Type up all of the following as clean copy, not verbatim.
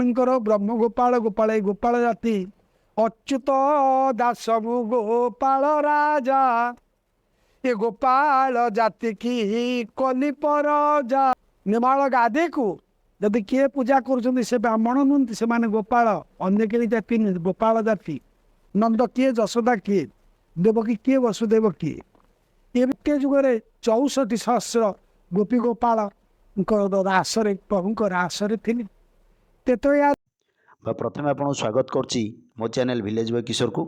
ଙ୍କର ବ୍ରହ୍ମ ଗୋପାଳ ଗୋପାଳ, ଏ ଗୋପାଳ ଜାତି। ଅଚ୍ୟୁତ ଦାସ ମୁଁ ଗୋପାଳ ରାଜା, ଏ ଗୋପାଳ ଜାତି କି କଲି ପରଜା। ନେମାଳ ଗାଦିକୁ ଯଦି କିଏ ପୂଜା କରୁଛନ୍ତି, ସେ ବ୍ରାହ୍ମଣ ନୁହନ୍ତି, ସେମାନେ ଗୋପାଳ, ଅନ୍ୟ କେହି ଜାତି ନୁହନ୍ତି, ଗୋପାଳ ଜାତି। ନନ୍ଦ କିଏ, ଯଶୋଦା କିଏ, ଦେବକୀ କିଏ, ବସୁଦେବ କିଏ? ଏବେ ଯୁଗରେ 64 ସହସ୍ର ଗୋପୀ ଗୋପାଳଙ୍କ ରାସରେ, ପ୍ରଭୁଙ୍କ ରାସରେ ଥିଲେ ତେତୟା। ବା ପ୍ରଥମେ ଆପଣଙ୍କୁ ସ୍ୱାଗତ କରୁଛି ମୋ ଚ୍ୟାନେଲ୍ ଭିଲେଜ୍ ବୟ କିଶୋରକୁ।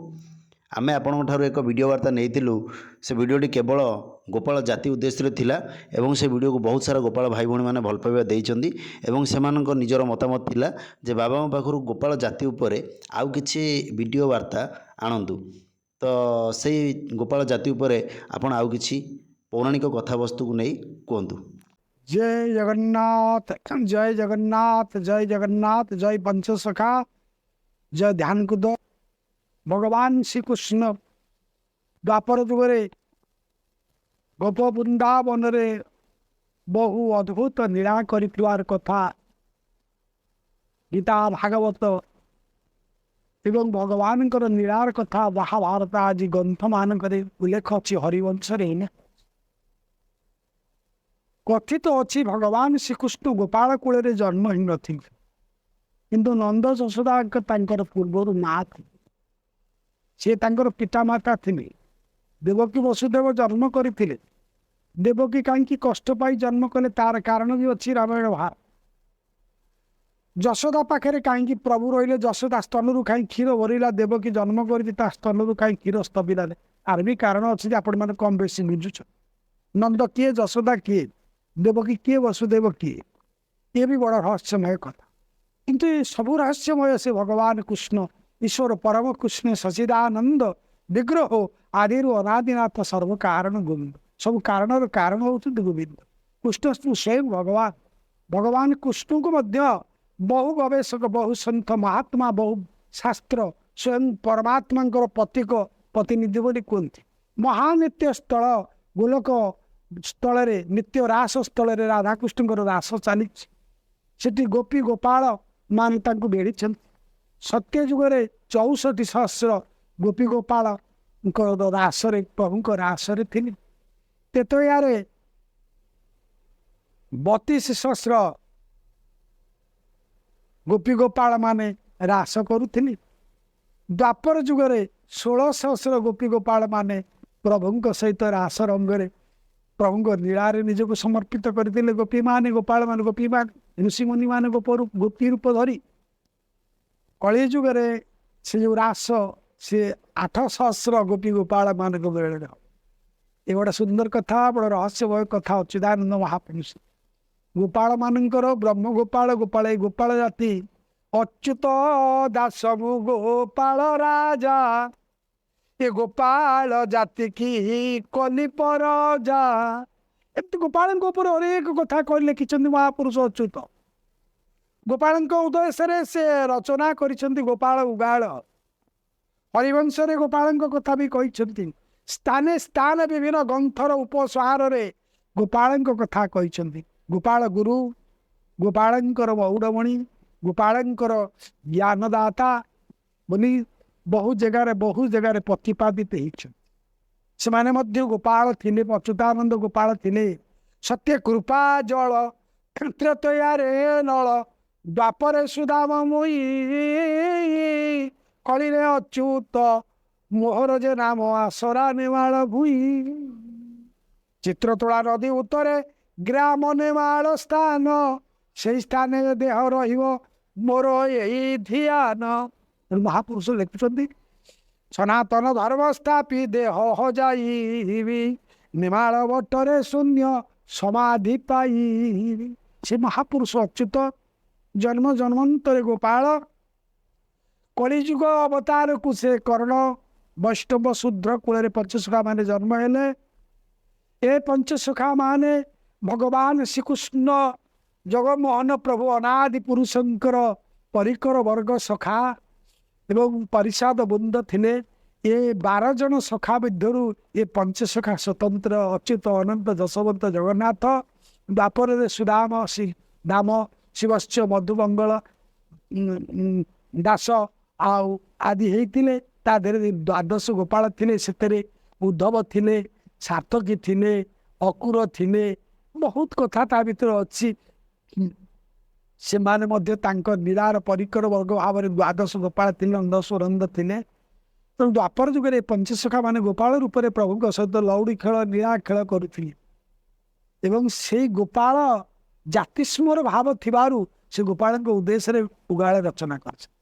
ଆମେ ଆପଣଙ୍କ ଠାରୁ ଏକ ଭିଡ଼ିଓ ବାର୍ତ୍ତା ନେଇଥିଲୁ। ସେ ଭିଡ଼ିଓଟି କେବଳ ଗୋପାଳ ଜାତି ଉଦ୍ଦେଶ୍ୟରେ ଥିଲା ଏବଂ ସେ ଭିଡ଼ିଓକୁ ବହୁତ ସାରା ଗୋପାଳ ଭାଇ ଭଉଣୀମାନେ ଭଲ ପାଇବା ଦେଇଛନ୍ତି ଏବଂ ସେମାନଙ୍କ ନିଜର ମତାମତ ଥିଲା ଯେ ବାବାଙ୍କ ପାଖରୁ ଗୋପାଳ ଜାତି ଉପରେ ଆଉ କିଛି ଭିଡ଼ିଓ ବାର୍ତ୍ତା ଆଣନ୍ତୁ। ତ ସେଇ ଗୋପାଳ ଜାତି ଉପରେ ଆପଣ ଆଉ କିଛି ପୌରାଣିକ କଥାବସ୍ତୁକୁ ନେଇ କୁହନ୍ତୁ। ଜୟ ଜଗନ୍ନାଥ, ଜୟ ଜଗନ୍ନାଥ, ଜୟ ଜଗନ୍ନାଥ, ଜୟ ପଞ୍ଚସଖା, ଜୟ ଧ୍ୟାନକୁଦ। ଭଗବାନ ଶ୍ରୀକୃଷ୍ଣ ଦ୍ୱାପର ଯୁଗରେ ଗୋପ ବୃନ୍ଦାବନରେ ବହୁ ଅଦ୍ଭୁତ ଲୀଳା କରିଥିବାର କଥା ଗୀତା, ଭାଗବତ ଏବଂ ଭଗବାନଙ୍କର ଲୀଳାର କଥା ମହାଭାରତ ଆଦି ଗ୍ରନ୍ଥମାନଙ୍କରେ ଉଲ୍ଲେଖ ଅଛି। ହରିବଂଶରେ ନା କଥିତ ଅଛି, ଭଗବାନ ଶ୍ରୀକୃଷ୍ଣ ଗୋପାଳ କୂଳରେ ଜନ୍ମ ହେଇନଥିଲେ, କିନ୍ତୁ ନନ୍ଦ ଯଶୋଦାଙ୍କ ତାଙ୍କର ପୂର୍ବରୁ ମା ଥିଲେ, ସିଏ ତାଙ୍କର ପିତାମାତା ଥିଲେ। ଦେବକୀ ବସୁଦେବ ଜନ୍ମ କରିଥିଲେ। ଦେବକୀ କାହିଁକି କଷ୍ଟ ପାଇ ଜନ୍ମ କଲେ, ତାର କାରଣ ବି ଅଛି ରାମାୟଣ ଭାର। ଯଶୋଦା ପାଖରେ କାହିଁକି ପ୍ରଭୁ ରହିଲେ, ଯଶୋଦା ସ୍ତନରୁ କାହିଁ କ୍ଷୀର ଭରିଲା, ଦେବକୀ ଜନ୍ମ କରିଛି ତା ସ୍ତନରୁ କାହିଁ କ୍ଷୀର ସ୍ତବିଲାରେ, ଆର ବି କାରଣ ଅଛି ଯେ ଆପଣମାନେ କମ୍ ବେଶୀ ବୁଝୁଛ। ନନ୍ଦ କିଏ, ଯଶୋଦା କିଏ, ଦେବକୀ କିଏ, ବସୁଦେବ କିଏ, ଇଏ ବି ବଡ଼ ରହସ୍ୟମୟ କଥା। କିନ୍ତୁ ଏ ସବୁ ରହସ୍ୟମୟ ସେ ଭଗବାନ କୃଷ୍ଣ, ଈଶ୍ୱର ପରମ କୃଷ୍ଣ, ସଚିଦାନନ୍ଦ ବିଗ୍ରହ, ଆଦିରୁ ଅନାଦିନାଥ, ସର୍ବ କାରଣ ଗୋବିନ୍ଦ। ସବୁ କାରଣର କାରଣ ହେଉଛନ୍ତି ଗୋବିନ୍ଦ କୃଷ୍ଣ ସ୍ୱୟଂ ଭଗବାନ। ଭଗବାନ କୃଷ୍ଣଙ୍କୁ ମଧ୍ୟ ବହୁ ଗବେଷକ, ବହୁ ସନ୍ଥ ମହାତ୍ମା, ବହୁ ଶାସ୍ତ୍ର ସ୍ୱୟଂ ପରମାତ୍ମାଙ୍କର ପ୍ରତୀକ, ପ୍ରତିନିଧି ବୋଲି କୁହନ୍ତି। ମହାନିତ୍ୟ ସ୍ଥଳ ଗୋଲକ ସ୍ଥଳରେ, ନିତ୍ୟ ରାସ ସ୍ଥଳରେ ରାଧାକୃଷ୍ଣଙ୍କର ରାସ ଚାଲିଛି। ସେଠି ଗୋପୀ ଗୋପାଳ ମାନେ ତାଙ୍କୁ ବେଢ଼ିଛନ୍ତି। ସତ୍ୟ ଯୁଗରେ 64 ସହସ୍ର ଗୋପୀ ଗୋପାଳଙ୍କ ରାସରେ, ପ୍ରଭୁଙ୍କ ରାସରେ ଥିଲେ। ତେତୟାରେ 32 ସହସ୍ର ଗୋପୀ ଗୋପାଳ ମାନେ ରାସ କରୁଥିଲେ। ଦ୍ୱାପର ଯୁଗରେ 16 ସହସ୍ର ଗୋପୀ ଗୋପାଳ ମାନେ ପ୍ରଭୁଙ୍କ ସହିତ ରାସ ରଙ୍ଗରେ, ପ୍ରଭୁଙ୍କ ଲୀଳାରେ ନିଜକୁ ସମର୍ପିତ କରିଥିଲେ। ଗୋପୀମାନେ, ଗୋପାଳମାନେ, ଗୋପୀମାନେ, ଋଷିମୁନିମାନେ ଗୋପରୁ ଗୋପୀ ରୂପ ଧରି। କଳି ଯୁଗରେ ସେ ଯେଉଁ ରାସ, ସେ 8 ସହସ୍ର ଗୋପୀ ଗୋପାଳ ମାନଙ୍କ ବେଳରେ। ଏ ଗୋଟେ ସୁନ୍ଦର କଥା, ବଡ଼ ରହସ୍ୟମୟ କଥା। ଅଚ୍ୟୁତାନନ୍ଦ ମହାପୁରୁଷ ଗୋପାଳ ମାନଙ୍କର ବ୍ରହ୍ମ ଗୋପାଳ ଗୋପାଳ, ଏ ଗୋପାଳ ଜାତି। ଅଚ୍ୟୁତ ଦାସ ମୁଁ ଗୋପାଳ ରାଜା, ଏ ଗୋପାଳ ଜାତି କି କଲି ପରଜା। ଏମିତି ଗୋପାଳଙ୍କ ଉପରେ ଅନେକ କଥା କହି ଲେଖିଛନ୍ତି ମହାପୁରୁଷ ଅଚ୍ୟୁତ। ଗୋପାଳଙ୍କ ଉଦ୍ଦେଶ୍ୟରେ ସେ ରଚନା କରିଛନ୍ତି ଗୋପାଳ ଉଗାଳ। ହରିବଂଶରେ ଗୋପାଳଙ୍କ କଥା ବି କହିଛନ୍ତି। ସ୍ଥାନେ ସ୍ଥାନେ ବିଭିନ୍ନ ଗ୍ରନ୍ଥର ଉପସଂହାରରେ ଗୋପାଳଙ୍କ କଥା କହିଛନ୍ତି। ଗୋପାଳ ଗୁରୁ, ଗୋପାଳଙ୍କର ମଉଡ଼ମଣି, ଗୋପାଳଙ୍କର ଜ୍ଞାନଦାତା ବୋଲି ବହୁ ଜାଗାରେ ବହୁ ଜାଗାରେ ପ୍ରତିପାଦିତ ହେଇଛନ୍ତି। ସେମାନେ ମଧ୍ୟ ଗୋପାଳ ଥିଲେ, ଅଚ୍ୟୁତାନନ୍ଦ ଗୋପାଳ ଥିଲେ। ସତ୍ୟ କୃପା ଜଳ, ତ୍ରେତୟାରେ ନଳ, ଦ୍ୱାପରେ ସୁଦାମ ମୁଇ, କଳିରେ ଅଚ୍ୟୁତ ମୋହର ଯେ ନାମ ଆସରା ନେମାଳ ଭୁଇ। ଚିତ୍ରତୋଳା ନଦୀ ଉତ୍ତରେ ଗ୍ରାମ ନେମାଳ ସ୍ଥାନ, ସେଇ ସ୍ଥାନେ ଦେହ ରହିବ ମୋର ଏଇ ଧ୍ୟାନ। ମହାପୁରୁଷ ଲେଖୁଛନ୍ତି, ସନାତନ ଧର୍ମ ସ୍ଥାପି ଦେହ ହଜାଇବି, ନେମାଳ ବଟରେ ଶୂନ୍ୟ ସମାଧି ପାଇବି। ସେ ମହାପୁରୁଷ ଅଚ୍ୟୁତ ଜନ୍ମ ଜନ୍ମାନ୍ତରେ ଗୋପାଳ। କଳିଯୁଗ ଅବତାରକୁ ସେ କର୍ଣ୍ଣ ବୈଷ୍ଣବ ଶୂଦ୍ର କୂଳରେ ପଞ୍ଚସଖା ମାନେ ଜନ୍ମ ହେଲେ। ଏ ପଞ୍ଚସଖା ମାନେ ଭଗବାନ ଶ୍ରୀକୃଷ୍ଣ ଜଗମୋହନ ପ୍ରଭୁ ଅନାଦି ପୁରୁଷଙ୍କର ପରିକର ବର୍ଗ ସଖା ଏବଂ ପରିଷଦ ବୃନ୍ଦ ଥିଲେ। ଏ 12 ଜଣ ସଖା ମଧ୍ୟରୁ ଏ ପଞ୍ଚସଖା ସ୍ୱତନ୍ତ୍ର, ଅଚ୍ୟୁତ, ଅନନ୍ତ, ଯଶୋବନ୍ତ, ଜଗନ୍ନାଥ। ଦ୍ୱାପରରେ ସୁଦାମ, ଶ୍ରୀ ଦାମ, ଶିବଶ୍ଚ ମଧୁମଙ୍ଗଳ। ଦାସ ଆଉ ଆଦି ହେଇଥିଲେ। ତା ଦେହରେ ଦ୍ୱାଦଶ ଗୋପାଳ ଥିଲେ, ସେଥିରେ ଉଦ୍ଧବ ଥିଲେ, ସାର୍ଥକୀ ଥିଲେ, ଅକୁର ଥିଲେ, ବହୁତ କଥା ତା ଭିତରେ ଅଛି। ସେମାନେ ମଧ୍ୟ ତାଙ୍କ ନୀଳାର ପରିକର ବର୍ଗ ଭାବରେ ଦ୍ୱାଦଶ ଗୋପାଳ ଥିଲେ, ନନ୍ଦ ସୁରନ୍ଦ ଥିଲେ। ତେଣୁ ଦ୍ୱାପର ଯୁଗରେ ପଞ୍ଚସଖା ମାନେ ଗୋପାଳ ରୂପରେ ପ୍ରଭୁଙ୍କ ସହିତ ଲଉଡ଼ି ଖେଳ, ନୀଳା ଖେଳ କରୁଥିଲେ ଏବଂ ସେଇ ଗୋପାଳ ଜାତିସ୍ମର ଭାବ ଥିବାରୁ ସେ ଗୋପାଳଙ୍କ ଉଦ୍ଦେଶ୍ୟରେ ଉଗାଳ ରଚନା କରିଛନ୍ତି।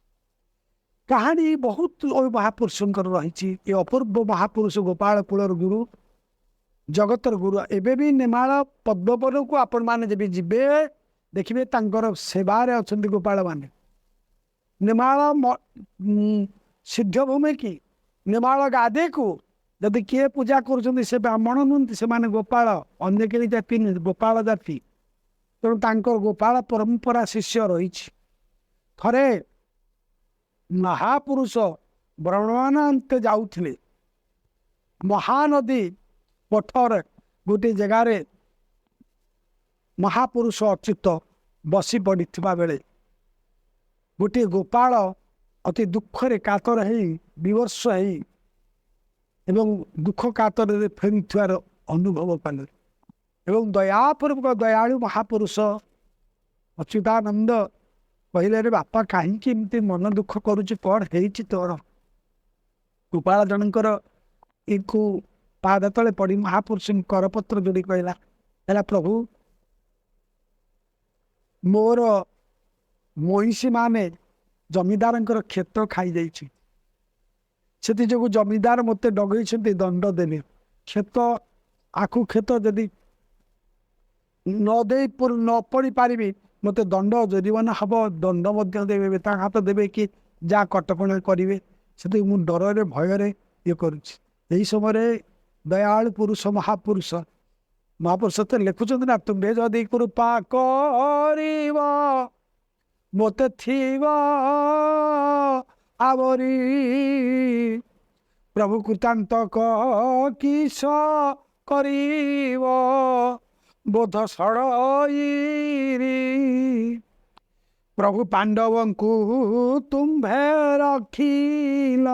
କାହାଣୀ ବହୁତ ମହାପୁରୁଷଙ୍କର ରହିଛି। ଏ ଅପୂର୍ବ ମହାପୁରୁଷ ଗୋପାଳ କୂଳର ଗୁରୁ, ଜଗତର ଗୁରୁ। ଏବେ ବି ନେମାଳ ପଦ୍ମବନକୁ ଆପଣମାନେ ଯେବେ ଯିବେ ଦେଖିବେ ତାଙ୍କର ସେବାରେ ଅଛନ୍ତି ଗୋପାଳମାନେ। ନେମାଳ ସିଦ୍ଧଭୂମି କି ନେମାଳ ଗାଦିକୁ ଯଦି କିଏ ପୂଜା କରୁଛନ୍ତି ସେ ବ୍ରାହ୍ମଣ ନୁହନ୍ତି, ସେମାନେ ଗୋପାଳ, ଅନ୍ୟ କେହି ଜାତି ନୁହନ୍ତି, ଗୋପାଳ ଜାତି। ତେଣୁ ତାଙ୍କର ଗୋପାଳ ପରମ୍ପରା ଶିଷ୍ୟ ରହିଛି। ଥରେ ମହାପୁରୁଷ ବ୍ରହ୍ମଣାନ୍ତେ ଯାଉଥିଲେ, ମହାନଦୀ ପଠରେ ଗୋଟିଏ ଜାଗାରେ ମହାପୁରୁଷ ଅଚ୍ୟୁତ ବସି ପଡ଼ିଥିବା ବେଳେ ଗୋଟିଏ ଗୋପାଳ ଅତି ଦୁଃଖରେ କାତର ହେଇ, ବିବର୍ଷ ହେଇ ଏବଂ ଦୁଃଖ କାତରରେ ଫେରୁଥିବାର ଅନୁଭବ କଲେ ଏବଂ ଦୟାପୂର୍ବକ ଦୟାଳୁ ମହାପୁରୁଷ ଅଚ୍ୟୁତାନନ୍ଦ କହିଲେ, ରେ ବାପା, କାହିଁକି ଏମିତି ମନ ଦୁଃଖ କରୁଛୁ, କ'ଣ ହେଇଛି ତୋର? ଗୋପାଳ ଜଣଙ୍କର ଏକୁ ପାଦ ତଳେ ପଡ଼ି ମହାପୁରୁଷଙ୍କ କରପତ୍ର ଯୋଡ଼ି କହିଲା, ହେଲା ପ୍ରଭୁ, ମୋର ମହିଷୀମାନେ ଜମିଦାରଙ୍କର କ୍ଷେତ ଖାଇଯାଇଛି, ସେଥିଯୋଗୁଁ ଜମିଦାର ମୋତେ ଡଗେଇଛନ୍ତି, ଦଣ୍ଡ ଦେବେ। କ୍ଷେତ ଆଖୁ କ୍ଷେତ ଯଦି ନ ଦେଇ ନ ପଡ଼ିପାରିବି ମୋତେ ଦଣ୍ଡ ଜରିମାନା ହେବ, ଦଣ୍ଡ ମଧ୍ୟ ଦେବେ, ବେତାଘାତ ଦେବେ କି ଯାହା କଟକଣା କରିବେ। ସେଥିପାଇଁ ମୁଁ ଡରରେ ଭୟରେ ଇଏ କରୁଛି। ଏହି ସମୟରେ ଦୟାଳୁ ପୁରୁଷ ମହାପୁରୁଷ, ମହାପୁରୁଷ ତ ଲେଖୁଛନ୍ତି ନା, ତୁମ୍ଭେ ଯଦି କୃପା କରିବ ମୋତେ ଥିବ ଆବରି, ପ୍ରଭୁ କୃତାନ୍ତ କିସ କରିବ ବୋଧ ସଡ଼ଇରି, ପ୍ରଭୁ ପାଣ୍ଡବଙ୍କୁ ତୁମ୍ଭେ ରଖିଲ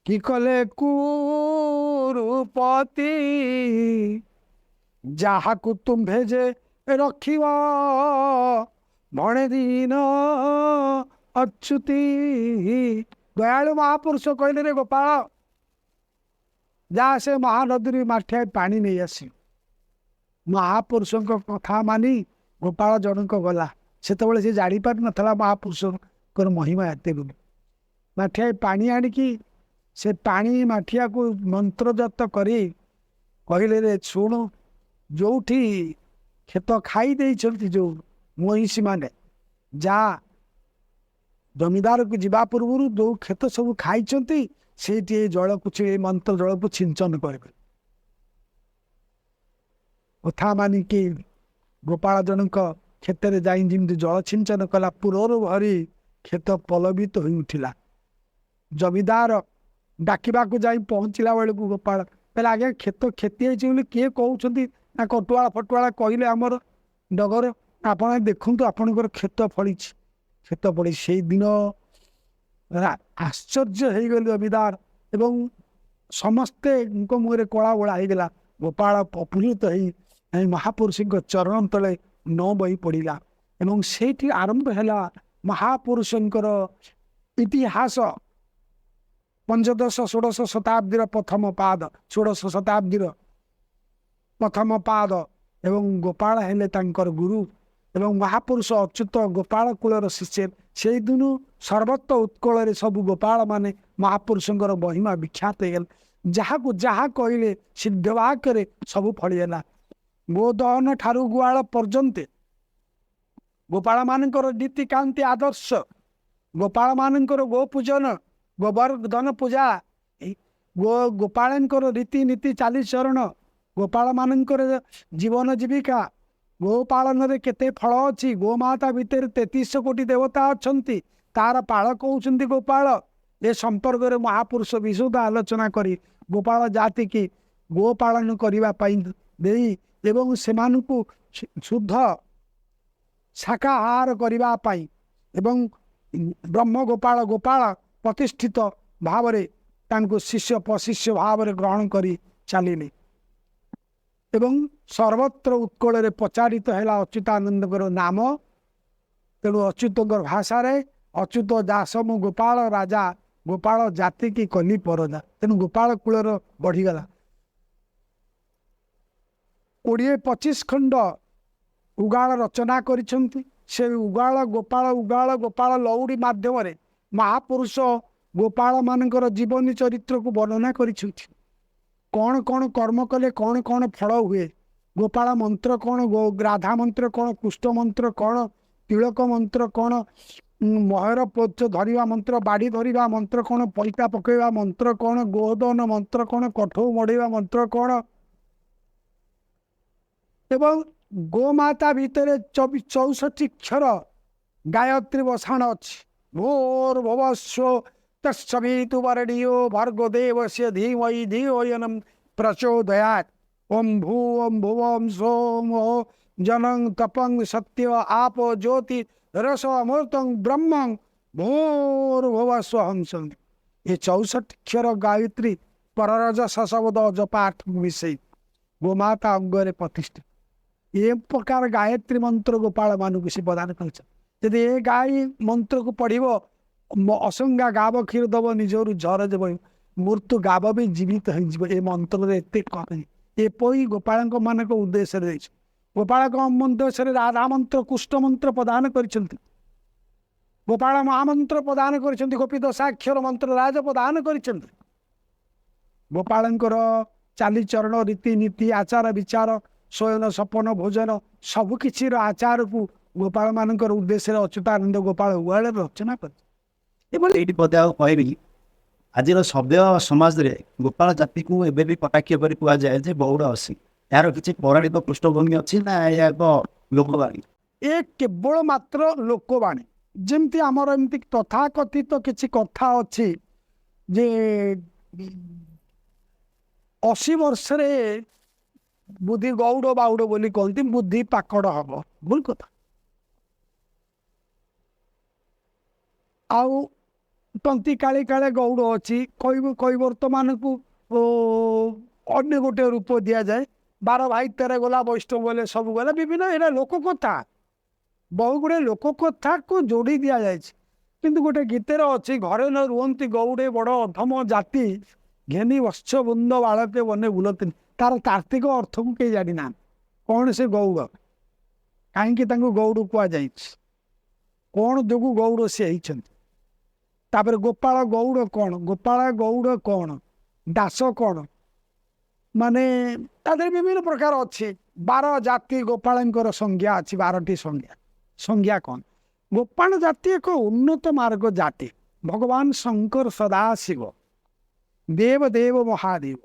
କି କଲେ କୁରୁପତି, ଯାହାକୁ ତୁମ୍ଭେ ଯେ ରଖିବ ଭଣେ ଦିନ ଅଚ୍ୟୁତି। ଦୟାଳୁ ମହାପୁରୁଷ କହିଲେ, ରେ ଗୋପାଳ, ଯା ସେ ମହାନଦୀରୁ ମାଠିଆ ପାଣି ନେଇ ଆସି। ମହାପୁରୁଷଙ୍କ କଥା ମାନି ଗୋପାଳ ଜଣଙ୍କ ଗଲା। ସେତେବେଳେ ସେ ଜାଣିପାରିନଥିଲା ମହାପୁରୁଷଙ୍କର ମହିମା ଏତେ ବୋଲି। ମାଠିଆ ପାଣି ଆଣିକି ସେ ପାଣି ମାଠିଆକୁ ମନ୍ତ୍ରଜତ କରି କହିଲେ, ରେ ଶୁଣୁ, ଯୋଉଠି କ୍ଷେତ ଖାଇ ଦେଇଛନ୍ତି ଯୋଉ ମହିଷୀମାନେ, ଯା ଜମିଦାରକୁ ଯିବା ପୂର୍ବରୁ ଯୋଉ କ୍ଷେତ ସବୁ ଖାଇଛନ୍ତି ସେଇଠି ଏଇ ଜଳକୁ, ଏଇ ମନ୍ତ୍ର ଜଳକୁ ଛିଞ୍ଚନ କରିବେ। କଥା ମାନିକି ଗୋପାଳ ଜଣଙ୍କ କ୍ଷେତରେ ଯାଇ ଯେମିତି ଜଳ ଛିଞ୍ଚନ କଲା, ପୁରରୁ ଭରି କ୍ଷେତ ପଲବିତ ହୋଇ ଉଠିଲା। ଜମିଦାର ଡାକିବାକୁ ଯାଇ ପହଞ୍ଚିଲା ବେଳକୁ ଗୋପାଳ କହିଲେ, ଆଜ୍ଞା କ୍ଷେତ କ୍ଷତି ହେଇଛି ବୋଲି କିଏ କହୁଛନ୍ତି ନା କଟୁଆଳ ଫଟୁଆଳ କହିଲେ ଆମର ଡଗର, ଆପଣ ଦେଖନ୍ତୁ ଆପଣଙ୍କର କ୍ଷେତ ଫଳିଛି। କ୍ଷେତ ଫଳି ସେଇଦିନ ଆଶ୍ଚର୍ଯ୍ୟ ହେଇଗଲେ ଜମିଦାର ଏବଂ ସମସ୍ତେଙ୍କ ମୁହଁରେ କଳା ବୋଳା ହେଇଗଲା। ଗୋପାଳ ପ୍ରଫୁଲ୍ଲିତ ହେଇ ମହାପୁରୁଷଙ୍କ ଚରଣ ତଳେ ନ ବହି ପଡ଼ିଲା ଏବଂ ସେଇଠି ଆରମ୍ଭ ହେଲା ମହାପୁରୁଷଙ୍କର ଇତିହାସ। ପଞ୍ଚଦଶ ଷୋଡ଼ଶ ଶତାବ୍ଦୀର ପ୍ରଥମ ପାଦ, ଷୋଡ଼ଶ ଶତାବ୍ଦୀର ପ୍ରଥମ ପାଦ ଏବଂ ଗୋପାଳ ହେଲେ ତାଙ୍କର ଗୁରୁ ଏବଂ ମହାପୁରୁଷ ଅଚ୍ୟୁତ ଗୋପାଳ କୂଳର ଶିଷ୍ୟ। ସେଇଦିନୁ ସର୍ବତ୍ର ଉତ୍କଳରେ ସବୁ ଗୋପାଳମାନେ ମହାପୁରୁଷଙ୍କର ମହିମା ବିଖ୍ୟାତ ହେଇଗଲେ। ଯାହାକୁ ଯାହା କହିଲେ ସିଦ୍ଧ ବାକ୍ୟରେ ସବୁ ଫଳିଗଲା। ଗୋଦହନ ଠାରୁ ଗୁଆଳ ପର୍ଯ୍ୟନ୍ତେ ଗୋପାଳମାନଙ୍କର ନୀତିକାନ୍ତି ଆଦର୍ଶ, ଗୋପାଳମାନଙ୍କର ଗୋପୂଜନ, ଗୋବର୍ଦ୍ଧନ ପୂଜା, ଗୋପାଳଙ୍କର ରୀତିନୀତି ଚାଲିଚରଣ, ଗୋପାଳମାନଙ୍କର ଜୀବନ ଜୀବିକା, ଗୋପାଳନରେ କେତେ ଫଳ ଅଛି, ଗୋମାତା ଭିତରେ 33 କୋଟି ଦେବତା ଅଛନ୍ତି, ତାର ପାଳକ ହେଉଛନ୍ତି ଗୋପାଳ। ଏ ସମ୍ପର୍କରେ ମହାପୁରୁଷ ବିଶୁଦ୍ଧ ଆଲୋଚନା କରି ଗୋପାଳ ଜାତିକି ଗୋପାଳନ କରିବା ପାଇଁ ଦେଇ ଏବଂ ସେମାନଙ୍କୁ ଶୁଦ୍ଧ ଶାକାହାର କରିବା ପାଇଁ ଏବଂ ବ୍ରହ୍ମ ଗୋପାଳ ଗୋପାଳ ପ୍ରତିଷ୍ଠିତ ଭାବରେ ତାଙ୍କୁ ଶିଷ୍ୟ ପ୍ରଶିଷ୍ୟ ଭାବରେ ଗ୍ରହଣ କରି ଚାଲିଲେ ଏବଂ ସର୍ବତ୍ର ଉତ୍କଳରେ ପ୍ରଚାରିତ ହେଲା ଅଚ୍ୟୁତାନନ୍ଦଙ୍କର ନାମ। ତେଣୁ ଅଚ୍ୟୁତଙ୍କର ଭାଷାରେ ଅଚ୍ୟୁତ ଦାସ ମୁଁ ଗୋପାଳ ରାଜା, ଗୋପାଳ ଜାତିକି କଲି ପରଦା। ତେଣୁ ଗୋପାଳ କୂଳର ବଢ଼ିଗଲା। 20-25 ଖଣ୍ଡ ଉଗାଳ ରଚନା କରିଛନ୍ତି। ସେ ଉଗାଳ ଗୋପାଳ ଉଗାଳ ଗୋପାଳ ଲଉଡ଼ି ମାଧ୍ୟମରେ ମହାପୁରୁଷ ଗୋପାଳମାନଙ୍କର ଜୀବନୀ ଚରିତ୍ରକୁ ବର୍ଣ୍ଣନା କରିଛନ୍ତି। କ'ଣ କ'ଣ କର୍ମ କଲେ କ'ଣ କ'ଣ ଫଳ ହୁଏ, ଗୋପାଳ ମନ୍ତ୍ର କ'ଣ, ରାଧା ମନ୍ତ୍ର କ'ଣ, କୃଷ୍ଣ ମନ୍ତ୍ର କ'ଣ, ତିଳକ ମନ୍ତ୍ର କ'ଣ, ମୟୂର ପୋଚ ଧରିବା ମନ୍ତ୍ର, ବାଡ଼ି ଧରିବା ମନ୍ତ୍ର କ'ଣ, ପଇତା ପକାଇବା ମନ୍ତ୍ର କ'ଣ, ଗୋଦନ ମନ୍ତ୍ର କ'ଣ, କଠଉ ମଢ଼େଇବା ମନ୍ତ୍ର କ'ଣ, ଏବଂ ଗୋମାତା ଭିତରେ 64 କ୍ଷର ଗାୟତ୍ରୀ ବସାଣ ଅଛି। ଭୋର ଭବସ୍ୱ ତତ୍ସବିତୁ ବରେଣ୍ୟೋ ଭର୍ଗୋ ଦେବସ୍ୟ ଧୀମହି ଧିୟୋ ୟୋ ନଃ ପ୍ରଚୋଦୟାତ୍। ଓಂ ଭୂ ଓಂ ଭୁବ ଓಂ ସୋମ ଜନଂ ତପଂ ସତ୍ୟ ଆପ ଜ୍ୟୋତି ରସ ଅମୃତଂ ବ୍ରହ୍ମଂ ଭୂର୍ଭୁବସ୍ୱ ହଂସଂ। ଏ 64 କ୍ଷର ଗାୟତ୍ରୀ ପରରଜ ସଶବ୍ଦ ଅଜପାଠ ମିଶେଇ ଗୋମାତା ଅଙ୍ଗରେ ପ୍ରତିଷ୍ଠା। ଏ ପ୍ରକାର ଗାୟତ୍ରୀ ମନ୍ତ୍ର ଗୋପାଳମାନଙ୍କୁ ସେ ପ୍ରଦାନ କରିଛନ୍ତି। ଯଦି ଏ ଗାଈ ମନ୍ତ୍ରକୁ ପଢ଼ିବ, ଅସଙ୍ଗା ଗାବ କ୍ଷୀର ଦେବ, ନିଜରୁ ଝର ଦେବ, ମୃତ୍ୟୁ ଗାବ ବି ଜୀବିତ ହେଇଯିବ। ଏ ମନ୍ତ୍ରରେ ଏତେ କମେ। ଏପରି ଗୋପାଳଙ୍କ ମାନଙ୍କ ଉଦ୍ଦେଶ୍ୟରେ ଦେଇଛି। ଗୋପାଳଙ୍କ ଉଦ୍ଦେଶ୍ୟରେ ରାଧା ମନ୍ତ୍ର, କୃଷ୍ଣ ମନ୍ତ୍ର ପ୍ରଦାନ କରିଛନ୍ତି। ଗୋପାଳ ମହାମନ୍ତ୍ର ପ୍ରଦାନ କରିଛନ୍ତି। ଗୋପୀ ଦଶାକ୍ଷର ମନ୍ତ୍ର ରାଜ ପ୍ରଦାନ କରିଛନ୍ତି। ଗୋପାଳଙ୍କର ଚାଲିଚରଣ, ରୀତିନୀତି, ଆଚାର ବିଚାର, ଶୟନ ସପନ ଭୋଜନ ସବୁକିଛିର ଆଚାରକୁ ଗୋପାଳମାନଙ୍କର ଉଦ୍ଦେଶ୍ୟରେ ଅଚ୍ୟୁତାନନ୍ଦ ଗୋପାଳ ଉଗାଳରେ ରଚନା କରିଛନ୍ତି। ଏଭଳି ଏଇଠି ପଦେ ଆଉ କହିବି, ଆଜିର ସଭ୍ୟ ସମାଜରେ ଗୋପାଳ ଜାତିକୁ ଏବେ ବି କଟାକ୍ଷ କରି କୁହାଯାଏ ଯେ ଗଉଡ଼ ଅଛି। ଏହାର କିଛି ପୌରାଣିକ ପୃଷ୍ଠଭୂମି ଅଛି ନା ଏହା ଏକ ଲୋକବାଣୀ? ଏ କେବଳ ମାତ୍ର ଲୋକବାଣୀ। ଯେମିତି ଆମର ଏମିତି ତଥାକଥିତ କିଛି କଥା ଅଛି ଯେ 80 ବର୍ଷରେ ବୁଦ୍ଧି ଗଉଡ଼ ବାଉଡ଼ ବୋଲି କହନ୍ତି, ବୁଦ୍ଧି ପାକଡ଼ ହବ, ଭୁଲ କଥା। ଆଉ ତନ୍ତି କାଳେ କାଳେ ଗଉଡ଼ ଅଛି, କୈବର୍ତ୍ତମାନଙ୍କୁ ଅନ୍ୟ ଗୋଟେ ରୂପ ଦିଆଯାଏ। 12 ଭାଇ 13 ଗଲା ବୈଷ୍ଣବ ବୋଲେ ସବୁ ଗଲା, ବିଭିନ୍ନ ଏଇଟା ଲୋକ କଥା, ବହୁ ଗୁଡ଼ିଏ ଲୋକ କଥାକୁ ଯୋଡ଼ି ଦିଆଯାଇଛି। କିନ୍ତୁ ଗୋଟେ ଗୀତରେ ଅଛି, ଘରେ ନ ରୁହନ୍ତି ଗଉଡ଼େ ବଡ଼ ଅଧମ ଜାତି, ଘେନି ବତ୍ସ ବୃନ୍ଦ ବାଳକେ ବନେ ବୁଲନ୍ତି। ତାର ତାତ୍ତ୍ୱିକ ଅର୍ଥକୁ କେହି ଜାଣିନାହାନ୍ତି। କ'ଣ ସେ ଗଉଡ଼, କାହିଁକି ତାଙ୍କୁ ଗଉଡ଼ କୁହାଯାଇଛି, କ'ଣ ଯୋଗୁଁ ଗଉଡ଼ ସେ ହେଇଛନ୍ତି। ତାପରେ ଗୋପାଳ ଗଉଡ଼ କ'ଣ, ଗୋପାଳ ଗଉଡ଼ କ'ଣ, ଦାସ କ'ଣ, ମାନେ ତା ଦେହରେ ବିଭିନ୍ନ ପ୍ରକାର ଅଛି। 12 ଜାତି ଗୋପାଳଙ୍କର ସଂଜ୍ଞା ଅଛି, 12ଟି ସଂଜ୍ଞା। ସଂଜ୍ଞା କ'ଣ? ଗୋପାଳ ଜାତି ଏକ ଉନ୍ନତ ମାର୍ଗ ଜାତି। ଭଗବାନ ଶଙ୍କର ସଦାଶିବ ଦେବ ଦେବ ମହାଦେବ।